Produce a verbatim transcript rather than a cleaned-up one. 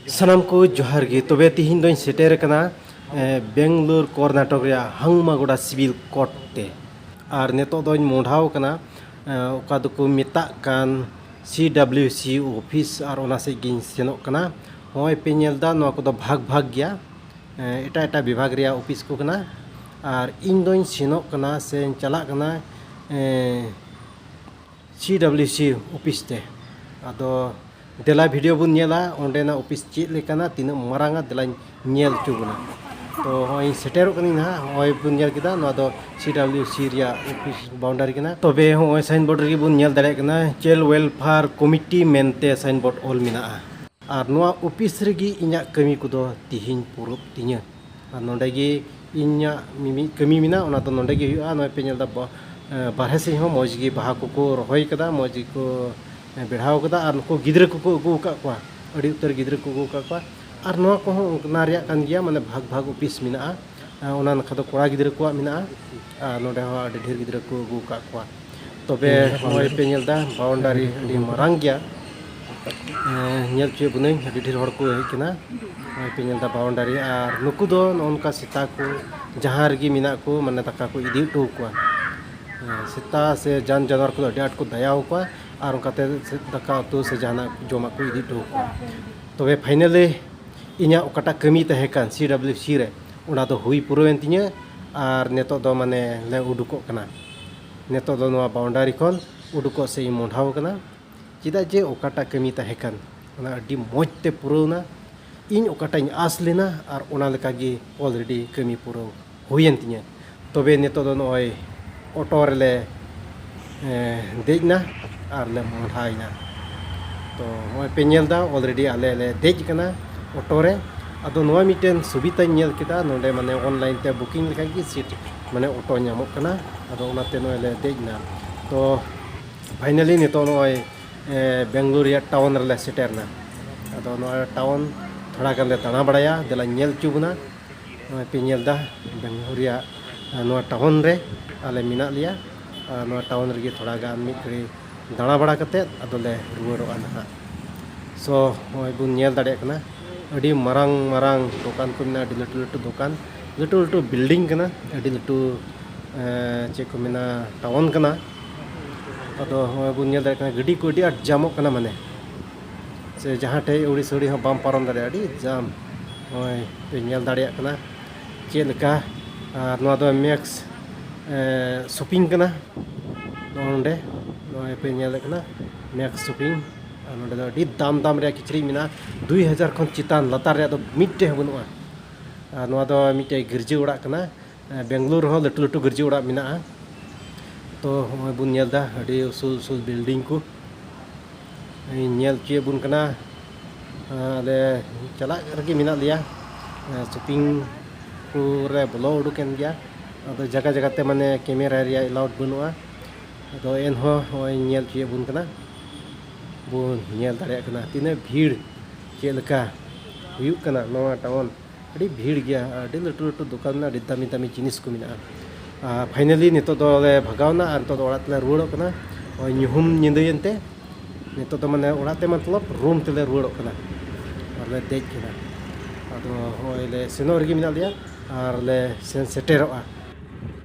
ᱥᱟᱱᱟᱢ ᱠᱚ ᱡᱚᱦᱟᱨ ᱜᱮ᱾ ᱛᱚᱵᱮ ᱛᱤᱦᱤᱧ ᱫᱚᱧ ᱥᱮᱴᱮᱨ ᱟᱠᱟᱱᱟ, ᱮ, ᱵᱮᱝᱜᱟᱞᱳᱨ ᱠᱚᱨᱱᱟᱴᱚᱠ ᱨᱮᱭᱟᱜ ᱦᱟᱝᱢᱟᱜᱚᱰᱟ ᱥᱤᱵᱤᱞ ᱠᱳᱨᱴ ᱛᱮ᱾ ᱟᱨ ᱱᱤᱛᱚᱜ ᱫᱚᱧ ᱢᱚᱦᱰᱟᱣ ᱟᱠᱟᱱᱟ, ᱮ, ᱚᱠᱟ ᱫᱚᱠᱚ ᱢᱮᱛᱟᱜ ᱠᱟᱱ ᱥᱤ ᱰᱟᱵᱞᱤᱭᱩ ᱥᱤ ᱚᱯᱷᱤᱥ, ᱟᱨ ᱚᱱᱟ ᱥᱮᱫ ᱜᱤᱧ ᱥᱮᱱᱚᱜ ᱠᱟᱱᱟ᱾ ᱱᱚᱜᱼᱚᱭ ᱯᱮ ᱧᱮᱞ ᱮᱫᱟ, ᱱᱚᱣᱟ ᱠᱚᱫᱚ ᱵᱷᱟᱜᱽ ᱵᱷᱟᱜᱽ ᱜᱮᱭᱟ, ᱮ, ᱮᱴᱟᱜ ᱮᱴᱟᱜ ᱵᱤᱵᱷᱟᱜᱽ ᱨᱮᱭᱟᱜ ᱚᱯᱷᱤᱥ ᱠᱚ ᱠᱟᱱᱟ᱾ ᱟᱨ ᱤᱧ ᱫᱚᱧ ᱥᱮᱱᱚᱜ ᱠᱟᱱᱟ ᱥᱮᱧ ᱪᱟᱞᱟᱜ ᱠᱟᱱᱟ, ᱮ, ᱥᱤ ᱰᱟᱵᱞᱤᱭᱩ ᱥᱤ ᱚᱯᱷᱤᱥ ᱛᱮ᱾ ᱟᱫᱚ ᱫᱮᱞᱟ ᱵᱷᱤᱰᱤᱭᱳ ᱵᱚᱱ ᱧᱮᱞᱟ, ᱚᱸᱰᱮᱱᱟᱜ ᱚᱯᱷᱤᱥ ᱪᱮᱫ ᱞᱮᱠᱟᱱᱟ, ᱛᱤᱱᱟᱹᱜ ᱢᱟᱨᱟᱝᱟ, ᱫᱮᱞᱟᱧ ᱧᱮᱞ ᱦᱚᱪᱚ ᱵᱚᱱᱟ᱾ ᱛᱚ ᱦᱚᱸᱜᱼᱚᱭ ᱤᱧ ᱥᱮᱴᱮᱨᱚᱜ ᱠᱟᱹᱱᱟᱹᱧ ᱱᱟᱦᱟᱜ᱾ ᱦᱚᱸᱜᱼᱚᱭ ᱵᱚᱱ ᱧᱮᱞ ᱠᱮᱫᱟ, ᱱᱚᱣᱟ ᱫᱚ ᱥᱤ ᱰᱟᱵᱞᱤᱭᱩ ᱥᱤ ᱨᱮᱭᱟᱜ ᱚᱯᱷᱤᱥ ᱵᱟᱣᱩᱱᱰᱟᱨᱤ ᱠᱟᱱᱟ᱾ ᱛᱚᱵᱮ ᱦᱚᱸᱜᱼᱚᱭ ᱥᱟᱭᱤᱱ ᱵᱳᱨᱰ ᱨᱮᱜᱮ ᱵᱚᱱ ᱧᱮᱞ ᱫᱟᱲᱮᱭᱟᱜ ᱠᱟᱱᱟ, ᱪᱟᱭᱤᱞᱰ ᱣᱮᱞᱯᱷᱮᱭᱟᱨ ᱠᱚᱢᱤᱴᱤ ᱢᱮᱱᱛᱮ ᱥᱟᱭᱤᱱ ᱵᱳᱨᱰ ᱚᱞ ᱢᱮᱱᱟᱜᱼᱟ᱾ ᱟᱨ ᱱᱚᱣᱟ ᱚᱯᱷᱤᱥ ᱨᱮᱜᱮ ᱤᱧᱟᱹᱜ ᱠᱟᱹᱢᱤ ᱠᱚᱫᱚ ᱛᱤᱦᱤᱧ ᱯᱩᱨᱟᱹᱜ ᱛᱤᱧᱟᱹ᱾ ᱟᱨ ᱱᱚᱸᱰᱮ ᱜᱮ ᱤᱧᱟᱹᱜ ᱢᱤᱢᱤᱫ ᱠᱟᱹᱢᱤ ᱢᱮᱱᱟᱜᱼᱟ, ᱚᱱᱟ ᱫᱚ ᱱᱚᱸᱰᱮ ᱜᱮ ᱦᱩᱭᱩᱜᱼᱟ᱾ ᱱᱚᱜᱼᱚᱭ ᱯᱮ ᱧᱮᱞ ᱮᱫᱟ, ᱵᱟ-, ᱮ, ᱵᱟᱨᱦᱮ ᱥᱮᱫ ᱦᱚᱸ ᱢᱚᱡᱽ ᱜᱮ ᱵᱟᱦᱟ ᱠᱚᱠᱚ ᱨᱚᱦᱚᱭ ᱠᱟᱫᱟ, ᱢᱚᱡᱽ ᱜᱮᱠᱚ, ᱮ, ᱵᱮᱲᱦᱟᱣ ᱠᱟᱫᱟ᱾ ᱟᱨ ᱱᱩᱠᱩ ᱜᱤᱫᱽᱨᱟᱹ ᱠᱚᱠᱚ ᱟᱹᱜᱩ ᱟᱠᱟᱫ ᱠᱚᱣᱟ, ᱟᱹᱰᱤ ᱩᱛᱟᱹᱨ ᱜᱤᱫᱽᱨᱟᱹ ᱠᱚ ᱟᱹᱜᱩ ᱟᱠᱟᱫ ᱠᱚᱣᱟ᱾ ᱟᱨ ᱱᱚᱣᱟ ᱠᱚᱦᱚᱸ ᱚᱱᱟ ᱨᱮᱭᱟᱜ ᱠᱟᱱ ᱜᱮᱭᱟ, ᱢᱟᱱᱮ ᱵᱷᱟᱜᱽ ᱵᱷᱟᱜᱽ ᱚᱯᱷᱤᱥ ᱢᱮᱱᱟᱜᱼᱟ᱾ ᱮ, ᱚᱱᱟ ᱱᱟᱠᱷᱟ ᱫᱚ ᱠᱚᱲᱟ ᱜᱤᱫᱽᱨᱟᱹ ᱠᱚᱣᱟᱜ ᱢᱮᱱᱟᱜᱼᱟ, ᱟᱨ ᱱᱚᱸᱰᱮ ᱦᱚᱸ ᱟᱹᱰᱤ ᱰᱷᱮᱨ ᱜᱤᱫᱽᱨᱟᱹ ᱠᱚ ᱟᱹᱜᱩ ᱟᱠᱟᱫ ᱠᱚᱣᱟ᱾ ᱛᱚᱵᱮ ᱦᱮᱸ, ᱱᱚᱜᱼᱚᱭ ᱯᱮ ᱧᱮᱞ ᱮᱫᱟ, ᱵᱟᱣᱩᱱᱰᱟᱨᱤ ᱟᱹᱰᱤ ᱢᱟᱨᱟᱝ ᱜᱮᱭᱟ᱾ ᱮᱸ, ᱧᱮᱞ ᱦᱚᱪᱚᱭᱮᱫ ᱵᱚᱱᱟᱹᱧ, ᱟᱹᱰᱤ ᱰᱷᱮᱨ ᱦᱚᱲ ᱠᱚ ᱦᱮᱡ ᱠᱟᱱᱟ᱾ ᱱᱚᱜᱼᱚᱭ ᱯᱮ ᱧᱮᱞ ᱮᱫᱟ ᱵᱟᱣᱩᱱᱰᱟᱨᱤ, ᱟᱨ ᱱᱩᱠᱩ ᱫᱚ ᱱᱚᱜᱼᱚ ᱱᱚᱝᱠᱟ ᱥᱮᱛᱟ ᱠᱚ ᱡᱟᱦᱟᱸ ᱨᱮᱜᱮ ᱢᱮᱱᱟᱜ ᱠᱚ, ᱢᱟᱱᱮ ᱫᱟᱠᱟ ᱠᱚ ᱤᱫᱤ ᱦᱚᱴᱚ ᱟᱠᱚᱣᱟ᱾ ᱦᱮᱸ, ᱥᱮᱛᱟ ᱥᱮ ᱡᱟᱱ ᱡᱟᱱᱣᱟᱨ ᱠᱚᱫᱚ ᱟᱹᱰᱤ ᱟᱸᱴ ᱠᱚ ᱫᱟᱭᱟ ᱟᱠᱚᱣᱟ, ᱟᱨ ᱚᱱᱠᱟᱛᱮ ᱥᱮ-, ᱫᱟᱠᱟ ᱩᱛᱩ ᱥᱮ ᱡᱟᱦᱟᱱᱟᱜ ᱡᱚᱢᱟᱜ ᱠᱚ ᱤᱫᱤ ᱦᱚᱴᱚ ᱟᱠᱚᱣᱟ᱾ ᱛᱚᱵᱮ finally ᱤᱧᱟᱹᱜ ᱚᱠᱟᱴᱟᱜ ᱠᱟᱹᱢᱤ ᱛᱟᱦᱮᱸ ᱠᱟᱱ ᱥᱤ ᱰᱟᱵᱞᱤᱭᱩ ᱥᱤ ᱨᱮ, ᱚᱱᱟ ᱫᱚ ᱦᱩᱭ ᱯᱩᱨᱟᱹᱣᱮᱱ ᱛᱤᱧᱟᱹ, ᱟᱨ ᱱᱤᱛᱚᱜ ᱫᱚ ᱢᱟᱱᱮ ᱞᱮ ᱩᱰᱩᱠᱚᱜ ᱠᱟᱱᱟ᱾ ᱱᱤᱛᱚᱜ ᱫᱚ ᱱᱚᱣᱟ ᱵᱟᱣᱩᱱᱰᱟᱨᱤ ᱠᱷᱚᱱ ᱩᱰᱩᱠᱚᱜ ᱥᱮᱫ ᱤᱧ ᱢᱚᱦᱰᱟᱣ ᱠᱟᱱᱟ᱾ ᱪᱮᱫᱟᱜ ᱡᱮ ᱚᱠᱟᱴᱟᱜ ᱠᱟᱹᱢᱤ ᱛᱟᱦᱮᱸ ᱠᱟᱱ, ᱚᱱᱟ ᱟᱹᱰᱤ ᱢᱚᱡᱽ ᱛᱮ ᱯᱩᱨᱟᱹᱣᱱᱟ᱾ ᱤᱧ ᱚᱠᱟᱴᱟᱜ ᱤᱧ ᱟᱸᱥ ᱞᱮᱱᱟ, ᱟᱨ ᱚᱱᱟ ᱞᱮᱠᱟ ᱜᱮ already ᱠᱟᱹᱢᱤ ᱯᱩᱨᱟᱹᱣ ᱦᱩᱭᱮᱱ ᱛᱤᱧᱟᱹ᱾ ᱛᱚᱵᱮ ᱱᱤᱛᱚᱜ ᱫᱚ ᱱᱚᱜᱼᱚᱭ ᱚᱴᱳ ᱨᱮᱞᱮ, ᱮ, ᱫᱮᱡ ᱮᱱᱟ ᱟᱨ ᱞᱮ ᱢᱚᱦᱰᱟᱭᱮᱱᱟ᱾ ᱛᱚ ᱱᱚᱜᱼᱚᱭ ᱯᱮ ᱧᱮᱞ ᱮᱫᱟ, already ᱟᱞᱮ ᱞᱮ ᱫᱮᱡ ᱟᱠᱟᱱᱟ ᱚᱴᱳ ᱨᱮ᱾ ᱟᱫᱚ ᱱᱚᱣᱟ ᱢᱤᱫᱴᱮᱱ ᱥᱩᱵᱤᱫᱷᱟᱧ ᱧᱮᱞ ᱠᱮᱫᱟ, ᱱᱚᱰᱮ ᱢᱟᱱᱮ online ᱛᱮ booking ᱞᱮᱠᱷᱟᱱ ᱜᱮ seat, ᱢᱟᱱᱮ ᱚᱴᱳ ᱧᱟᱢᱚᱜ ᱠᱟᱱᱟ᱾ ᱟᱫᱚ ᱚᱱᱟᱛᱮ ᱱᱚᱜᱼᱚᱭ ᱞᱮ ᱫᱮᱡ ᱮᱱᱟ᱾ ᱛᱚ finally ᱱᱤᱛᱚᱜ ᱱᱚᱜᱼᱚᱭ, ᱮ, ᱵᱮᱝᱜᱟᱞᱳᱨ ᱨᱮᱭᱟᱜ ᱴᱟᱣᱩᱱ ᱨᱮᱞᱮ ᱥᱮᱴᱮᱨ ᱮᱱᱟ᱾ ᱟᱫᱚ ᱱᱚᱣᱟ ᱴᱟᱣᱩᱱ ᱛᱷᱚᱲᱟ ᱜᱟᱱ ᱞᱮ ᱫᱟᱬᱟ ᱵᱟᱲᱟᱭᱟ, ᱫᱮᱞᱟᱧ ᱧᱮᱞ ᱦᱚᱪᱚ ᱵᱚᱱᱟ᱾ ᱱᱚᱜᱼᱚᱭ ᱯᱮ ᱧᱮᱞ ᱮᱫᱟ, ᱵᱮᱝᱜᱟᱞᱳᱨ ᱨᱮᱭᱟᱜ, ᱮ, ᱱᱚᱣᱟ ᱴᱟᱣᱩᱱ ᱨᱮ ᱟᱞᱮ ᱢᱮᱱᱟᱜ ᱞᱮᱭᱟ᱾ ᱟᱨ ᱱᱚᱣᱟ ᱴᱟᱣᱩᱱ ᱨᱮᱜᱮ ᱛᱷᱚᱲᱟ ᱜᱟᱱ ᱢᱤᱫ ᱜᱷᱟᱹᱲᱤ ᱫᱟᱬᱟ ᱵᱟᱲᱟ ᱠᱟᱛᱮᱫ ᱟᱫᱚᱞᱮ ᱨᱩᱣᱟᱹᱲᱚᱜᱼᱟ ᱱᱟᱦᱟᱜ᱾ ᱥᱚ ᱱᱚᱜᱼᱚᱭ ᱵᱚᱱ ᱧᱮᱞ ᱫᱟᱲᱮᱭᱟᱜ ᱠᱟᱱᱟ, ᱟᱹᱰᱤ ᱢᱟᱨᱟᱝ ᱢᱟᱨᱟᱝ ᱫᱚᱠᱟᱱ ᱠᱚ ᱢᱮᱱᱟᱜᱼᱟ, ᱟᱹᱰᱤ ᱞᱟᱹᱴᱩ ᱞᱟᱹᱴᱩ ᱫᱚᱠᱟᱱ, ᱞᱟᱹᱴᱩ ᱞᱟᱹᱴᱩ ᱵᱤᱞᱰᱤᱝ ᱠᱟᱱᱟ, ᱟᱹᱰᱤ ᱞᱟᱹᱴᱩ ᱪᱮᱫ ᱠᱚ ᱢᱮᱱᱟ, ᱴᱟᱣᱩᱱ ᱠᱟᱱᱟ᱾ ᱟᱫᱚ ᱱᱚᱜᱼᱚᱭ ᱵᱚᱱ ᱧᱮᱞ ᱫᱟᱲᱮᱭᱟᱜ ᱠᱟᱱᱟ, ᱜᱟᱹᱰᱤ ᱠᱚ ᱟᱹᱰᱤ ᱟᱸᱴ ᱡᱟᱢᱚᱜ ᱠᱟᱱᱟ, ᱢᱟᱱᱮ ᱥᱮ ᱡᱟᱦᱟᱸ ᱴᱷᱮᱡ ᱟᱹᱣᱲᱤ ᱥᱟᱹᱣᱲᱤ ᱦᱚᱸ ᱵᱟᱢ ᱯᱟᱨᱚᱢ ᱫᱟᱲᱮᱭᱟᱜᱼᱟ, ᱟᱹᱰᱤ ᱡᱟᱢ᱾ ᱱᱚᱜᱼᱚᱭ ᱯᱮ ᱧᱮᱞ ᱫᱟᱲᱮᱭᱟᱜ ᱠᱟᱱᱟ ᱪᱮᱫ ᱞᱮᱠᱟ᱾ ᱟᱨ ᱱᱚᱣᱟ ᱫᱚ ᱢᱮᱠᱥ ᱥᱚᱯᱤᱝ ᱠᱟᱱᱟ᱾ ᱱᱚᱜᱼᱚ ᱱᱚᱰᱮ ᱱᱚᱜᱼᱚᱭ ᱯᱮ ᱧᱮᱞᱮᱫ ᱠᱟᱱᱟ, ᱢᱮᱠᱥ ᱥᱚᱯᱤᱝ᱾ ᱟᱨ ᱱᱚᱰᱮ ᱫᱚ ᱟᱹᱰᱤ ᱫᱟᱢ ᱫᱟᱢ ᱨᱮᱭᱟᱜ ᱠᱤᱪᱨᱤᱡ ᱢᱮᱱᱟᱜᱼᱟ, ᱫᱩᱭ ᱦᱟᱡᱟᱨ ᱠᱷᱚᱱ ᱪᱮᱛᱟᱱ, ᱞᱟᱛᱟᱨ ᱨᱮᱭᱟᱜ ᱫᱚ ᱢᱤᱫᱴᱮᱡ ᱦᱚᱸ ᱵᱟᱹᱱᱩᱜᱼᱟ᱾ ᱟᱨ ᱱᱚᱣᱟ ᱫᱚ ᱢᱤᱫᱴᱮᱡ ᱜᱤᱨᱡᱟᱹ ᱚᱲᱟᱜ ᱠᱟᱱᱟ᱾ ᱵᱮᱝᱜᱟᱞᱳᱨ ᱨᱮᱦᱚᱸ ᱞᱟᱹᱴᱩ ᱞᱟᱹᱴᱩ ᱜᱤᱨᱡᱟᱹ ᱚᱲᱟᱜ ᱢᱮᱱᱟᱜᱼᱟ᱾ ᱛᱚ ᱱᱚᱜᱼᱚᱭ ᱵᱚᱱ ᱧᱮᱞ ᱮᱫᱟ, ᱟᱹᱰᱤ ᱩᱥᱩᱞ ᱩᱥᱩᱞ ᱵᱤᱞᱰᱤᱝ ᱠᱚ ᱧᱮᱞ ᱦᱚᱪᱚᱭᱮᱫ ᱵᱚᱱ ᱠᱟᱱᱟ᱾ ᱟᱞᱮ ᱪᱟᱞᱟᱜ ᱨᱮᱜᱮ ᱢᱮᱱᱟᱜ ᱞᱮᱭᱟ᱾ ᱥᱚᱯᱤᱝ ᱠᱚᱨᱮ ᱵᱚᱞᱚ ᱩᱰᱩᱠ ᱮᱱ ᱜᱮᱭᱟ᱾ ᱟᱫᱚ ᱡᱟᱭᱜᱟ ᱡᱟᱭᱜᱟ ᱛᱮ ᱢᱟᱱᱮ ᱠᱮᱢᱮᱨᱟ ᱨᱮᱭᱟᱜ ᱮᱞᱟᱣᱩᱰ ᱵᱟᱹᱱᱩᱜᱼᱟ᱾ ᱟᱫᱚ ᱮᱱᱦᱚᱸ ᱱᱚᱜᱼᱚᱭ ᱧᱮᱞ ᱦᱚᱪᱚᱭᱮᱫ ᱵᱚᱱ ᱠᱟᱱᱟ, ᱵᱚᱱ ᱧᱮᱞ ᱫᱟᱲᱮᱭᱟᱜ ᱠᱟᱱᱟ ᱛᱤᱱᱟᱹᱜ ᱵᱷᱤᱲ, ᱪᱮᱫ ᱞᱮᱠᱟ ᱦᱩᱭᱩᱜ ᱠᱟᱱᱟ ᱱᱚᱣᱟ ᱴᱟᱣᱩᱱ᱾ ᱟᱹᱰᱤ ᱵᱷᱤᱲ ᱜᱮᱭᱟ, ᱟᱹᱰᱤ ᱞᱟᱹᱴᱩ ᱞᱟᱹᱴᱩ ᱫᱚᱠᱟᱱ ᱢᱮᱱᱟᱜᱼᱟ, ᱟᱹᱰᱤ ᱫᱟᱢᱤ ᱫᱟᱢᱤ ᱡᱤᱱᱤᱥ ᱠᱚ ᱢᱮᱱᱟᱜᱼᱟ᱾ ᱟᱨ ᱯᱷᱟᱭᱱᱟᱞᱤ ᱱᱤᱛᱚᱜ ᱫᱚᱞᱮ ᱵᱷᱟᱜᱟᱣᱱᱟ ᱟᱨ ᱱᱤᱛᱚᱜ ᱫᱚ ᱚᱲᱟᱜ ᱛᱮᱞᱮ ᱨᱩᱣᱟᱹᱲᱚᱜ ᱠᱟᱱᱟ᱾ ᱱᱚᱜᱼᱚᱭ ᱧᱩᱦᱩᱢ ᱧᱤᱫᱟᱹᱭᱮᱱ ᱛᱮ ᱱᱤᱛᱚᱜ ᱫᱚ ᱢᱟᱱᱮ ᱚᱲᱟᱜ ᱛᱮ ᱢᱚᱛᱞᱚᱵ ᱨᱩᱢ ᱛᱮᱞᱮ ᱨᱩᱣᱟᱹᱲᱚᱜ ᱠᱟᱱᱟ ᱟᱨ ᱞᱮ ᱫᱮᱡ ᱠᱮᱫᱟ᱾ ᱟᱫᱚ ᱱᱚᱜᱼᱚᱭ ᱞᱮ ᱥᱮᱱᱚᱜ ᱨᱮᱜᱮ ᱢᱮᱱᱟᱜ ᱞᱮᱭᱟ ᱟᱨ ᱞᱮ ᱥᱮᱱ ᱥᱮᱴᱮᱨᱚᱜᱼᱟ᱾